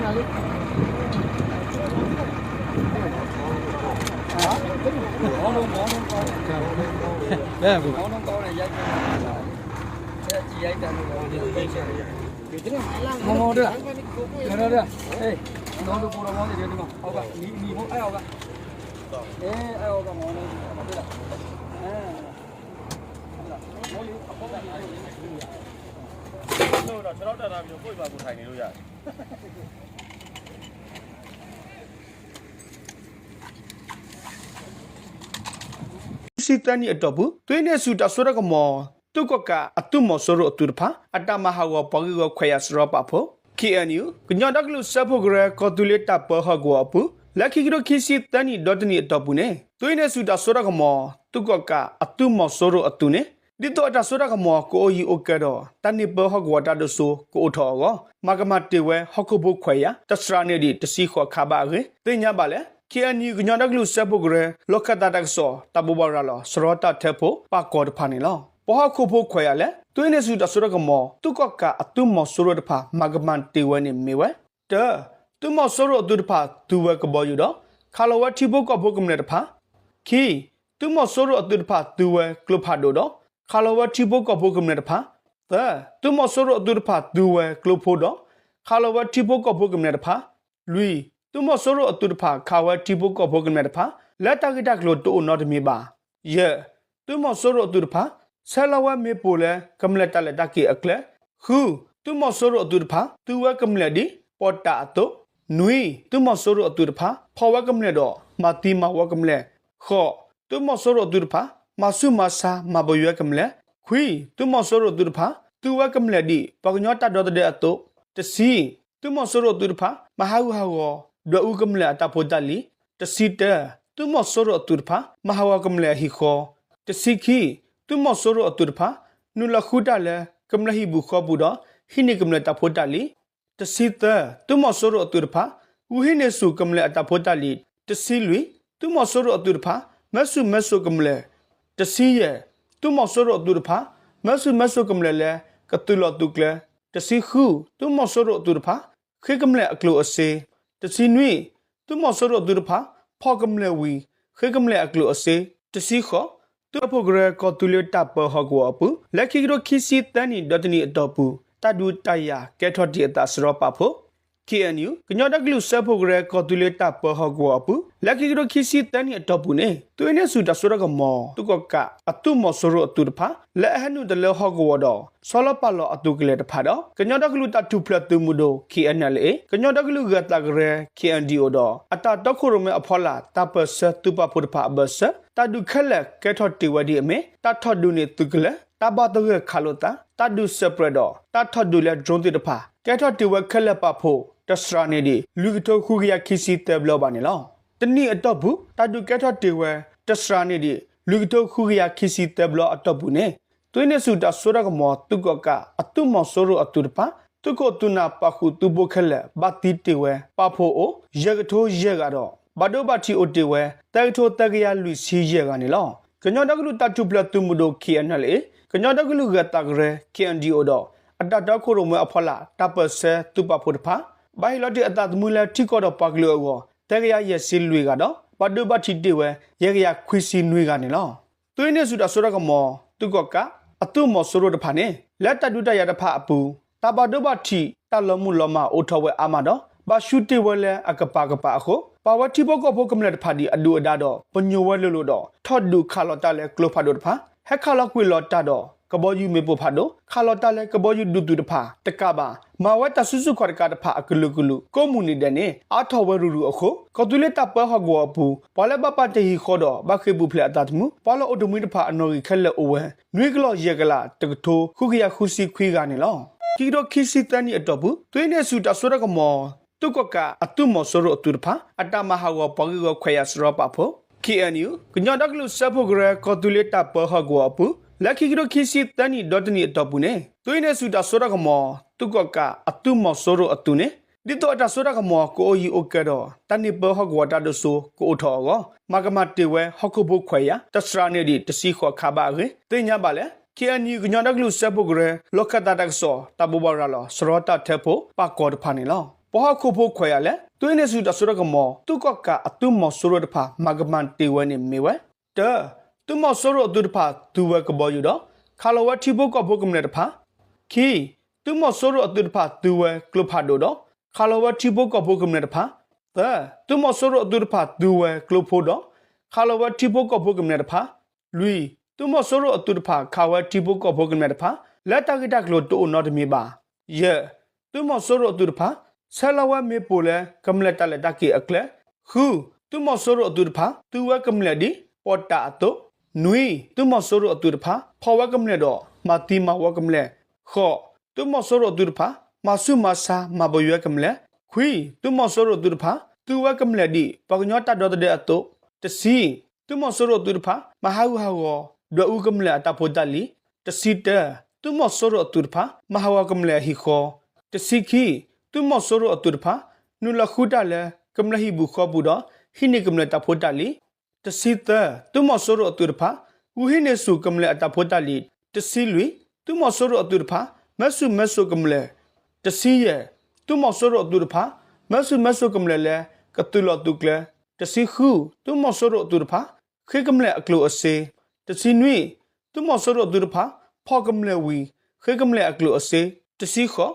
ခံဆံသၢနံၣ်အတီၢ်ပူၤ သွေးနုာ်ဆူၣ်တၢ်စိတၢ်ကမီၤ သုးကီၣ်ကးအသုးမီၤစိရိၤအသုးတဖၣ် အတၢ်မၤဟးဂီၤပှၤဂ့ၢ်ဂီၢ်ခွဲးယာ်စရီပာ်ဖှိၣ် ခ့ၣ်အဲၣ်ယူၣ် ကညီဒီကလုာ်စၢဖှိၣ်ကရၢ ကီၢ်သူလ့ၤတၢ်ပၢဟီၣ်ကဝီၤအပူၤ လၢခံကထိခံဆံသၢနံၣ်ဒီတနံၣ်အတီၢ်ပူၤန့ၣ် သွေးနုာ်ဆူၣ်တၢ်စိတၢ်ကမီၤ သုးကီၣ်ကးအသုးမီၤစိရိၤအသုးန့ၣ် ဒ်သိးအတၢ်စိတၢ်ကမီၤကအိၣ်ယံၤအိၣ်ကဲဒီး တၢ်န့ၢ်ပၢဟီၣ်ကဝီၤတၢ်ဒိၣ်စိကအိၣ်ထီၣ်အဂီၢ် မၤကမၤတ့ၢ်ဝဲဟီၣ်ခိၣ်ဖိခွဲးယာ် တစှၤန့ၣ်ဒံးတဆံဃိးခါဘၣ်အဂ့ၢ် သ့ၣ်ညါဘၣ်လၢ ခ့ၣ်အဲၣ်ယူၣ် ကညီဒီကလုာ်စၢဖှိၣ်ကရၢ လီၢ်ခၢၣ်သးတၢ်ကစီၣ် တၢ်ဘိးဘၣ်ရၤလီၤ စရီတၢ်ထၢဖှိၣ် ပာ်ကီၤတဖၣ်န့ၣ်လီၤ. ပှၤဟီၣ်ခိၣ်ဖိခွဲးယာ်လၢ သွေးနုာ်ဆူၣ်တၢ်စိတၢ်ကမီၤ သုးကီၣ်ကးအသုးမီၤစိရိၤတဖၣ် မၤကမၤတ့ၢ်ဝဲန့ၣ်မ့ၢ်ဝဲ တၢ သုးမီၤစိရိၤအသုးတဖၣ် သူဝဲကဘီယူၤဒီး ခးလီၤဝဲထံဖိကီၢ်ဖိကမျၢၢ်တဖၣ် ခံ သုးမီၤစိရိၤအသုးတဖၣ် သူဝဲကျိဖးဒိၣ်ဒီး ခးလီၤဝဲထံဖိကီၢ်ဖိကမျၢၢ်တဖၣ် သၢ သုးမီၤစိရိၤအသုးတဖၣ် သူဝဲကျိဖိဒီး ခးလီၤဝဲထံဖိကီၢ်ဖိကမျၢၢ်တဖၣ် လွံၢ် သုးမီၤစိရိၤအသုးတဖၣ် ခးဝဲထံဖိကီၢ်ဖိကမျၢၢ်တဖၣ် လၢတၢ်ဂ့ၢ်တၢ်ကျိၤတအိၣ်နီတမံၤဘၣ် ယဲၢ် သုးမီၤစိရိၤအသုးတဖၣ် ဆဲးလီၤဝဲမ့ၣ်ပိၢ်လၢ ကမျၢၢ်တၢ်လဲၤတၢ်က့ၤအကျဲ ဃု သုးမီၤစိရိၤအသုးတဖၣ် သူဝဲကမျၢၢ်ဒ်ပီးတးအသိး နွံ သုးမီၤစိရိၤအသုးတဖၣ် ဖီၣ်ဝဲကမျၢၢ်ဒီး မၤသံမၤဝီကမျၢၢ် ဃိး သုးမီၤစိရိၤအသုးတဖၣ် မၤဆူၣ်မၤဆါမၤပယွဲကမျၢၢ် ခွံ သုးမီၤစိရိၤအသုးတဖၣ် သူဝဲကမျၢၢ်ဒ်ပှၤကညီတၢ်ဒီသဒၢအသိး တဆံ သုးမီၤစိရိၤအသုးတဖၣ် မၤဟးဂူာ်ဟးဂီၤ ဒွဲၣ်အူကမျၢၢ်အတၢ်ဖိတၢ်လံၤ တဆံတၢ သုးမီၤစိရိၤအသုးတဖၣ် မၤဟးဂီၤကမျၢၢ်အဟံၣ်ဃီ တဆံခံ သုးမီၤစိရိၤအသုးတဖၣ် နုာ်လီၤဃုတၢ်လၢ ကမျၢၢ်ဟံၣ်ပူၤဃီပူၤဒီး ဟံးန့ၢ်ကမျၢၢ်တၢ်ဖိတၢ်လံၤ တဆံသၢ သုးမီၤစိရိၤအသုးတဖၣ် ဂုာ်ဟံးန့ၢ်ဆူၣ်ကမျၢၢ်အတၢ်ဖိတၢ်လံၤ တဆံလွံၢ် သုးမီၤစိရိၤအသုးတဖၣ် မၢဆူၣ်မၢစိးကမျၢၢ် တဆံယဲၢ် သုးမီၤစိရိၤအသုးတဖၣ် မၢဆူၣ်မၢစိးကမျၢၢ်လၢ ကသုးလီၤသုးကျဲၤ တဆံဃု သုးမီၤစိရိၤအသုးတဖၣ် ဃ့ကမျၢၢ်အကျိၣ်အစ့ တဆံနွံ သုးမီၤစိရိၤအသုးတဖၣ် ဖီၣ်ကမျၢၢ်ဝံၤ ဃ့ကမျၢၢ်အကျိၣ်အစ့ တဆံဃိး သုးဖိကရၢကီၢ်သူလ့ၤတၢ်ပၢဟီၣ်ကဝီၤအပူၤ လၢခံကထိခံဆံသၢနံၣ်ဒီတနံၣ်အတီၢ်ပူၤ တၢ်ဒုးတၢ်ယၤကဲထီၣ်တ့ၢ်အသးစရီပာ်ဖှိၣ် ခ့ၣ်အဲၣ်ယူၣ် ကညီဒီကလုာ်စၢဖှိၣ်ကရၢကီၢ်သူလ့ၤတၢ်ပၢဟီၣ်ကဝီၤအပူၤ လၢခံကထိခံဆံသၢနံၣ်အတီၢ်ပူၤန့ၣ် သွေးနုာ်ဆူၣ်တၢ်စိတၢ်ကမီၤ သုးကီၣ်ကးအသုးမီၤစိရိၤအသုးတဖၣ် လၢအဟဲနုာ်တလၢဟီၣ်ကဝီၤဒီး ဆီလီၤပာ်လီၤအသုးကလၢၤတဖၣ်ဒီး ကညီဒီကလုာ်တၢ်ထူၣ်ဖျဲးသုးမုၢ်ဒိၣ် ခ့ၣ်အဲၣ်အၣ်လ်အ့ၣ် ကညီဒီကလုာ်ဂၢၤသးကရၢ ခ့ၣ်အဲၣ်ဒံၣ်အိၣ်ဒီး အတၢ်တီခိၣ်ရိၣ်မဲအဖီလာ် တၢ်ပၢၢ်ဆၢသုးပာ်ဖှိၣ်တဖၣ်အဘၢၣ်စၢၤ တၢ်ဒုးခဲလၢာ်ကဲထီၣ်တ့ၢ်ဝဲဒ်အမ့ၢ် တၢ်ထီၣ်ဒုးန့ၢ်သုးကလၢၤ တၢ်ဘၣ်သဂၢၢ်ခးလိာ်သး တၢ်ဒုးစဲးပြဲးဒီး တၢ်ထီၣ်ဒုးလၢ drone သ့ၣ်တဖၣ် ကဲထီၣ်တ့ၢ်ဝဲခဲလၢာ်ပာ်ဖှိၣ် တစှၤန့ၢ်ဒံး လွံၢ်ကထိဃုကယၤခံဆံသၢဘျီဘၣ်န့ၣ်လီၤ. တနံၣ်အတီၢ်ပူၤ တၢ်ဒုးကဲထီၣ်တ့ၢ်ဝဲ တစှၤန့ၢ်ဒံး လွံၢ်ကထိဃုကယၤခံဆံသၢဘျီအတီၢ်ပူၤန့ၣ် သွေးနုာ်ဆူၣ်တၢ်စိတၢ်ကမီၤ သုးကီၣ်ကးအသုးမီၤစိရိၤအသုးတဖၣ် သုးခိၣ်သုးနၢ်ပာ်ဃုာ်သုးဖိခဲလၢာ် ဘၣ်သံတ့ၢ်ဝဲ ပာ်ဖှိၣ်အိၣ် ယဲၢ်ကထိယဲၢ်ဂၤဒီး ဘၣ်ဒိဘၣ်ထံးအိၣ်တ့ၢ်ဝဲ သၢကထိသၢကယၤလွံၢ်ဆံယဲၢ်ဂၤန့ၣ်လီၤ. ကညီဒီကလုာ်တၢ်ထူၣ်ဖျဲးသုးမုၢ်ဒိၣ် ခ့ၣ်အဲၣ်အၣ်လ်အ့ၣ် ကညီဒီကလုာ်ဂၢၤသးကရၢ ခ့ၣ်အဲၣ်ဒံၣ်အိၣ်ဒီး အတၢ်တီခိၣ်ရိၣ်မဲအဖီလာ် တၢ်ပၢၢ်ဆၢသုးပာ်ဖှိၣ်တဖၣ် ဘၣ်ဟ့ၣ်လီၤတ့ၢ်အသးသမူလၢထံကီၢ်ဒီးပှၤကလုာ်အဂီၢ် သၢကယၤယဲၢ်ဆံလွံၢ်ဂၤဒီး ဘၣ်ဒိဘၣ်ထံးတ့ၢ်ဝဲ ယဲၢ်ကယၤခွံဆံနွံဂၤန့ၣ်လီၤ. သွေးနုာ်ဆူၣ်တၢ်စိတၢ်ကမီၤ သုးကီၣ်ကး အသုးမီၤစိရိၤတဖၣ်န့ၣ် လၢတၢ်ဒုးတၢ်ယၤတဖၣ်အပူၤ တၢ်ဘၣ်ဒိဘၣ်ထံးတၢ်လီၤမုၢ်လီၤမၢ်အိၣ်ထီၣ်ဝဲအါမးဒီး ဘၣ်ဆူးတ့ၢ်ဝဲလၢအကပၤကပၤအဃိ ပာ်ဝဲထံဖိကီၢ်ဖိကမျၢၢ်တဖၣ်ဒ်အဒုၣ်အဒါဒီး ပညိၣ်ဝဲလိၤလိၤဒီး ထီၣ်ဒုးခးလီၤတၢ်လၢကျိဖးဒိၣ်တဖၣ် ဟဲခးလီၤကွံာ်လီၤတၢ်ဒီး ကဘီယူၤမ့ၣ်ပိၢ်ဖးဒိၣ် ခးလီၤတၢ်လၢကဘီယူၤဒုးသုးတဖၣ် တကးဘၣ် မၤဝဲတၢ်စုဆူၣ်ခီၣ်တကးတဖၣ်အကလုာ်ကလုာ် ကိးမုၢ်နံၤဒဲးန့ၣ် အါထီၣ်ဝဲရုၢ်ရုၢ်အဃိ ကီၢ်သူလ့ၤတၢ်ပၢဟီၣ်ကဝီၤအပူၤ ပှၤလၢဘၣ်ပာ်တ့ၢ်ဟံၣ်ဃီဒီး ဘၣ်ဃ့ၢ်ပူၤဖျဲးအသးသမူ ပှၤလီၢ်အိၣ်တမှံတဖၣ်အနီၣ်ဂံၢ်ခဲလၢာ်အိၣ်ဝဲ နွံကလီၢ်ယဲၢ်ကလး တကထိဃုကယၤဃုဆံခွံဂၤန့ၣ်လီၤ. ခံကထိခံဆံသၢနံၣ်အတီၢ်ပူၤ သွေးနုာ်ဆူၣ်တၢ်စိတၢ်ကမီၤ သုးကီၣ်ကးအသုးမီၤစိရိၤအသုးတဖၣ် အတၢ်မၤဟးဂီၤပှၤဂ့ၢ်ဂီၢ်ခွဲးယာ်စရီပာ်ဖှိၣ် ခ့ၣ်အဲၣ်ယူၣ် ကညီဒီကလုာ်စၢဖှိၣ်ကရၢ ကီၢ်သူလ့ၤတၢ်ပၢဟီၣ်ကဝီၤအပူၤ လၢခံကထိခံဆံသၢနံၣ်ဒီတနံၣ်အတီၢ်ပူၤန့ၣ် သွေးနုာ်ဆူၣ်တၢ်စိတၢ်ကမီၤ သုးကီၣ်ကးအသုးမီၤစိရိၤအသုးန့ၣ် ဒ်သိးအတၢ်စိတၢ်ကမီၤကအိၣ်ယံၤအိၣ်ကဲဒီး တၢ်န့ၢ်ပၢဟီၣ်ကဝီၤတၢ်ဒိၣ်စိကအိၣ်ထီၣ်အဂီၢ် မၤကမၤတ့ၢ်ဝဲဟီၣ်ခိၣ်ဖိခွဲးယာ် တစှၤန့ၢ်ဒံးတဆံဃိးခါဘၣ်အဂ့ၢ် သ့ၣ်ညါဘၣ်လၢ ခ့ၣ်အဲၣ်ယူၣ် ကညီဒီကလုာ်စၢဖှိၣ်ကရၢ လီၢ်ခၢၣ်သးတၢ်ကစီၣ် တၢ်ဘိးဘၣ်ရၤလီၤ စရီတၢ်ထၢဖှိၣ် ပာ်ကီၤတဖၣ်န့ၣ်လီၤ. ပှၤဟီၣ်ခိၣ်ဖိခွဲးယာ်လဲၣ်. သုးဟံးန့ၢ်ဆူၣ်တၢ်စိတၢ်ကမီၤ သုးကီၣ်ကးအသုးမီၤစိရိၤတဖၣ် မၤကမၣ်တ့ၢ်ဝဲန့ၣ်မ့ၢ်ဝဲ, တၢ, သုးမီၤစိရိၤအသုးတဖၣ် သုဝဲကဘီယူၤဒီး ခးလီၤဝဲထံဖိကီၢ်ဖိကမျၢၢ်တဖၣ်, ခံ, သုးမီၤစိရိၤအသုးတဖၣ် သုဝဲကျိဖးဒိၣ်ဒီး ခးလီၤဝဲထံဖိကီၢ်ဖိကမျၢၢ်တဖၣ်, သၢ, သုးမီၤစိရိၤအသုးတဖၣ် သုဝဲကျိဖိဒီး ခးလီၤဝဲထံဖိကီၢ်ဖိကမျၢၢ်တဖၣ်, လွံၢ်, သုးမီၤစိရိၤအသုးတဖၣ် ခးဝဲထံဖိကီၢ်ဖိကမျၢၢ်တဖၣ် လၢတၢ်ဂ့ၢ်တၢ်ကျိၤတအိၣ်နီတမံၤဘၣ်. ယဲၢ်, သုးမီၤစိရိၤအသုးတဖၣ် ဆဲးလီၤဝဲမ့ၣ်ပိၢ်လၢကမျၢၢ်တၢ်လဲၤတၢ်က့ၤအကျဲ, ဃု, သုးမီၤစိရိၤအသုးတဖၣ် သုဝဲကမျၢၢ်ဒ်ပီးတးအသိး, နွံ, သုးမီၤစိရိၤအသုးတဖၣ် ဖီၣ်ဝဲကမျၢၢ်ဒီး မၤသံမၤဝီကမျၢၢ်, ဃိး, သုးမီၤစိရိၤအသုးတဖၣ် မၤဆူၣ်မၤဆါမၤဘယွဲကမျၢၢ်, ခွံ, သုးမီၤစိရိၤအသုးတဖၣ် သုဝဲကမျၢၢ်ဒ်ပှၤကညီတၢ်ဒီသဒၢအသိး, တဆံ, သုးမီၤစိရိၤအသုးတဖၣ် မၤဟးဂူာ်ဟးဂီၤ ဒွဲၣ်အူကမျၢၢ်အတၢ်ဖိတၢ်လံၤ, တဆံတၢ, သုးမီၤစိရိၤအသုးတဖၣ် မၤဟးဂီၤကမျၢၢ်အဟံၣ်ဃီ, တဆံခံ, သုးမီၤစိရိၤအသုးတဖၣ် နုာ်လီၤဃုတၢ်လၢ ကမျၢၢ်ဟံၣ်ပူၤဃီပူၤဒီး ဟံးန့ၢ်ကမျၢၢ်တၢ်ဖိတၢ်လံၤ, တဆံသၢ, သုးမီၤစိရိၤအသုးတဖၣ် ဂုာ်ဟံးန့ၢ်ဆူၣ်ကမျၢၢ်အတၢ်ဖိတၢ်လံၤ, တဆံလွံၢ်, သုးမီၤစိရိၤအသုးတဖၣ် မၢဆူၣ်မၢစိးကမျၢၢ်, တဆံယဲၢ်, သုးမီၤစိရိၤအသုးတဖၣ် မၢဆူၣ်မၢစိးကမျၢၢ်လၢ ကသုးလီၤသုးကျဲ, တဆံဃု, သုးမီၤစိရိၤအသုးတဖၣ် ဃ့ကမျၢၢ်အကျိၣ်အစ့, တဆံနွံ, သုးမီၤစိရိၤအသုးတဖၣ် ဖီၣ်ကမျၢၢ်ဝံၤ ဃ့ကမျၢၢ်အကျိၣ်အစ့, တဆံဃိး,